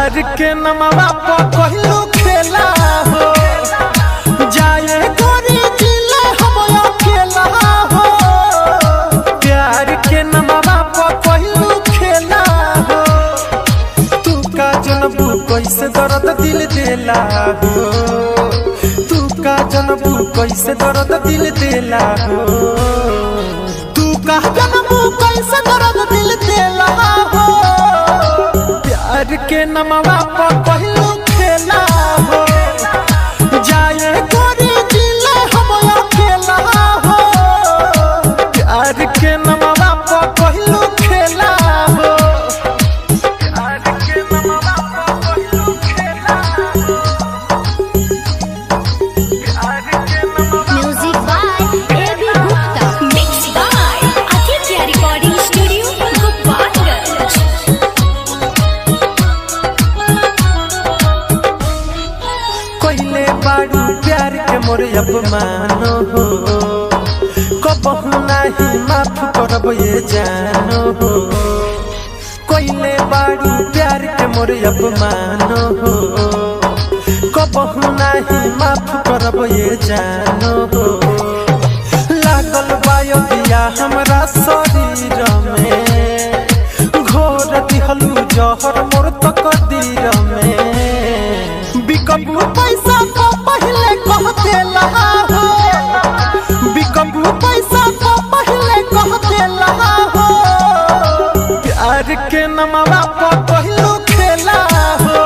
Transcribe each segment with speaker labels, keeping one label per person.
Speaker 1: प्यार के नमवा पर कहलू खेला हो, जाए गोरी जिले हम अकेला हो। प्यार के नमवा पर कहलू खेला हो, तू का जनबू कैसे दर्द दिल देला हो, तू का जनबू कैसे दर्द दिल देला हो, तू का जनबू कैसे दर्द दिल देला हो। प्यार के नमवा पर कहलू खेला हो, जाए गोरी जिले हम अकेला हो। प्यार के नमवा पर कहलू खेला हो, प्यार के नमवा पर कहलू खेला हो। प्यार के नमवा
Speaker 2: Music by A.B. Gupta. Mixed by Aditya Recording Studio, Gopalganj.
Speaker 1: कोइले बाड़ू प्यार के मोर अपमान हो, कबहू नाही माफ करब ये जानो हो। कोइले बाड़ू प्यार के मोर अपमान हो, कबहू नाही माफ करब ये जानो हो। लागल बायोगिया हमरा शरीर में, घोर दिहलू जहर मोर तकदीर में। बिकबू पैसा को पहले कह देला हो, बिकबू पैसा को पहले कह देला हो। प्यार के नमवा पर कहलू खेला हो,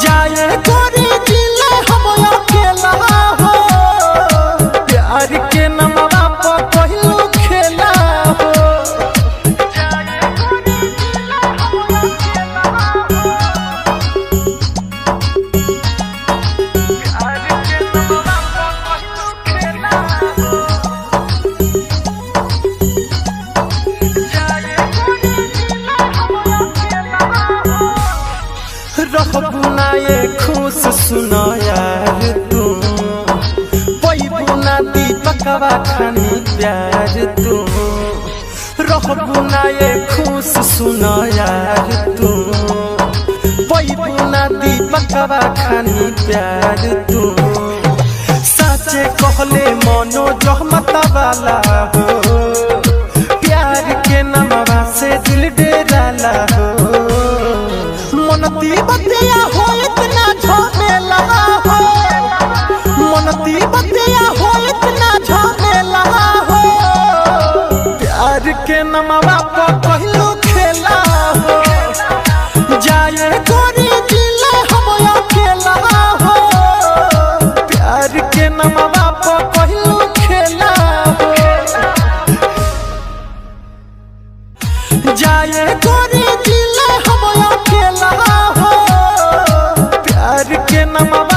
Speaker 1: जाए गोरी जिले हम अकेला हो। प्यार के नमवा पर कहलू खेला हो, जाए गोरी जिले हम अकेला हो। प्यार के नमवा पर कहलू खेला हो, जाए गोरी जिले हम अकेला हो। रहबू ना ये खुश सुनो यार तू, पैबू ना दीपकवा खानी प्यार तू। रहबू ना ये खुश सुनो यार तू, पैबू ना दीपकवा खानी प्यार तू। साचे कहले मनो जहमत वाला हो, प्यार के नमवा से दिल डेराला हो। मनती बतिया हो इतना झमेला हो, मनती बतिया हो इतना झमेला हो। प्यार के नमवा पर कहलू खेला हो, जाए गोरी जिले हम अकेला हो। प्यार के नमवा पर कहलू खेला हो, जाए गोरी जिले हम अकेला हो। प्यार के नमवा